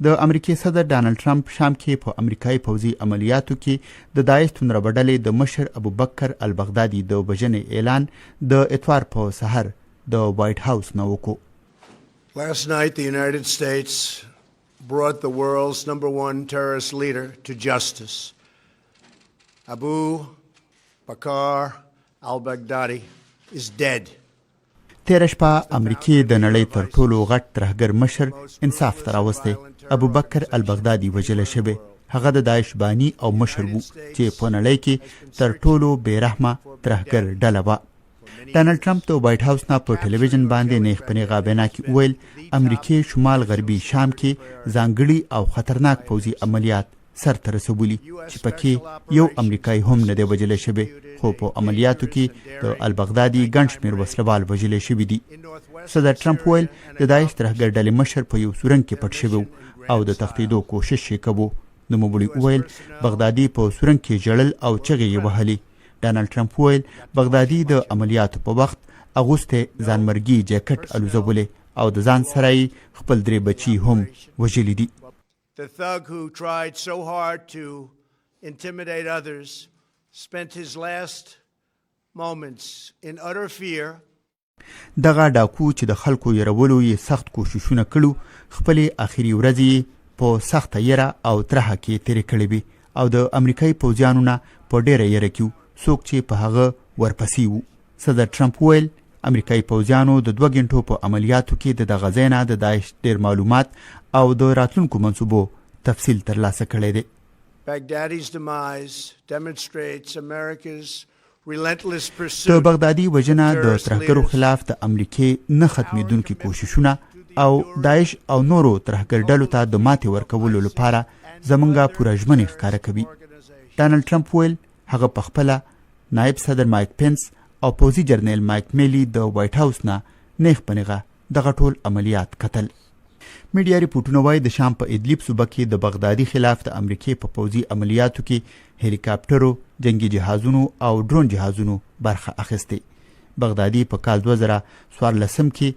د امریکې صدر ډانلډ ټرمپ شام کې په امریکایي پوځي عملیاتو کې د داعش تندروه ډلې د مشر ابوبکر البغدادي د وژنې اعلان د اتوار په سحر د وایټ هاوس نه وکړو. Last night, the United States brought the world's number one terrorist leader to justice. Abu Bakr al-Baghdadi is dead. تېره شپه امریکې د نړۍ تر ټولو غټ ترهګر مشر انصاف ته راوستی. ابوبکر البغدادي وژل شوی. هغه د داعش باني او مشر وو چې په نړۍ کې تر ټولو بې رحمه ترهګر ډله وه. ډانلډ ټرمپ د وایټ هاوس نه په ټلویزیون باندې نیغ په نیغه وینا کې وویل، امریکې شمال غربي شام کې ځانګړي او خطرناک پوځي عملیات سر ته رسولي چې پکې یو امریکایي هم نه دی وژل شوی، خو په عملیاتو کې د البغدادي ګڼ شمېر وسلوال وژل شوي دي. صدر ټرمپ وویل، د داعش ترهګر ډلې مشر په یو سورنګ کې پټ شوی او د تښتېدو کوشش یې کوو. نوموړي وویل، بغدادي په سورنګ کې ژړل او چغې یې وهلې. ډانلډ ټرمپ وویل، بغدادي د عملیاتو په وخت اغوستی ځانمرګي جیکټ الوزولی او د ځان سره یې خپل درې بچي هم وژلي دي. The thug who tried so hard to intimidate others spent his last moments in utter fear. دغه ډاکو چې د خلکو یرولو یې سخت کوششونه کړو، خپلې اخري ورځې یې په سخته یره او ترهه کې تېرې کړې وې او د امریکایي پوځیانو نه په ډېره یره کې وو، څوک چې په هغه ورپسې وو. صدر ټرمپ وویل، امریکایي پوځیانو د 2 ګنټو په عملیاتو کې د دغه ځای نه د داعش ډېر معلومات او د راتلونکو منصوبو تفصیل ترلاسه کړی دی. Baghdadi's demise demonstrates America's relentless د pursuit بغدادي وژنه of د terrorist ترهګرو leaders. خلاف د امریکې نه ختمېدونکي کوششونه او داعش او نورو ترهګر ډلو ته د ماتې ورکولو لپاره زمونږ پوره ژمنې ښکاره کوي. ډانلډ ټرمپ وویل، هغه په خپله، نایب صدر مایک پنس او پوځي جرنیل مایک میلي د وایټ هاوس نه نیغ په نیغه دغه ټول عملیات کتل. میډیا رپورټونه وايي، د شام په ادلیب صوبه کې د بغدادي خلاف د امریکې په پوځي عملیاتو کې هلیکاپټرو، جنګي جهازونو او ډرون جهازونو برخه اخیستې. بغدادي په کال 2014 کې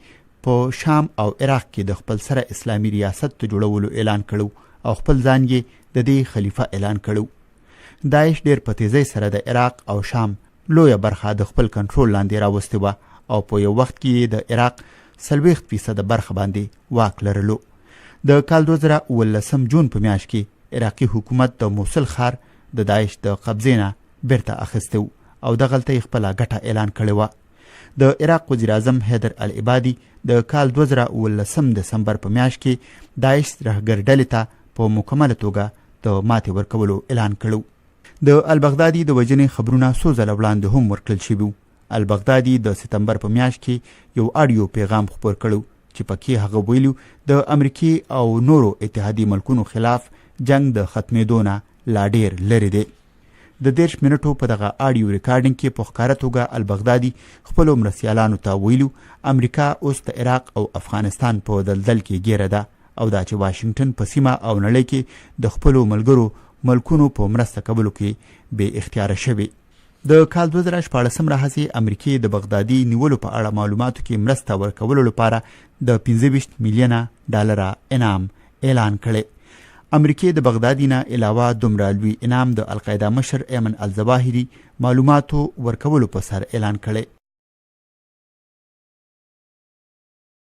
په شام او عراق کې د خپل سره اسلامي ریاست د جوړولو اعلان کړو او خپل ځان یې د دې خلیفه اعلان کړو. داعش ډېر په تیزۍ سره د عراق او شام لویه برخه د خپل کنټرول لاندې راوستې وه او په یو وخت کې یې د عراق 40% برخه باندې واک لرلو. د کال 2017 جون په میاشت کې عراقي حکومت د موصل ښار د داعش د قبضې نه بیرته اخیستی و او دغلته یې خپله ګټه اعلان کړې وه. د عراق وزیراعظم حیدر العبادي د کال 2017 دسمبر په میاشت کې داعش ترهګر ډلې ته په مکمله توګه د ماتې ورکولو اعلان کړو. د البغدادي د وژنې خبرونه څو ځله وړاندې هم ورکړل شوي وو. البغدادي د ستمبر په میاشت کې یو اډیو پیغام خپور کړو چې پکې هغه ویلي، د امریکې او نورو اتحادي ملکونو خلاف جنګ د ختمېدو نه لا ډېر لرې دی. د 30 منټو په دغه اډیو ریکارډینګ کې په ښکاره توګه البغدادي خپلو مرستیالانو ته ویلي، امریکا اوس د عراق او افغانستان په دلدل کې ګیره ده او دا چې واشنګټن په سیمه او نړۍ کې د خپلو ملګرو ملکونو په مرسته کولو کې بې اختیاره شوې. د کال 2016 راهیسې امریکې د بغدادي نیولو په اړه معلوماتو کې مرسته ورکولو لپاره د 25 میلیونه ډالره انعام اعلان کړی. امریکې د بغدادي نه علاوه دومره لوی انعام د القاعده مشر ایمن الظواهري معلوماتو ورکولو په سر اعلان کړی.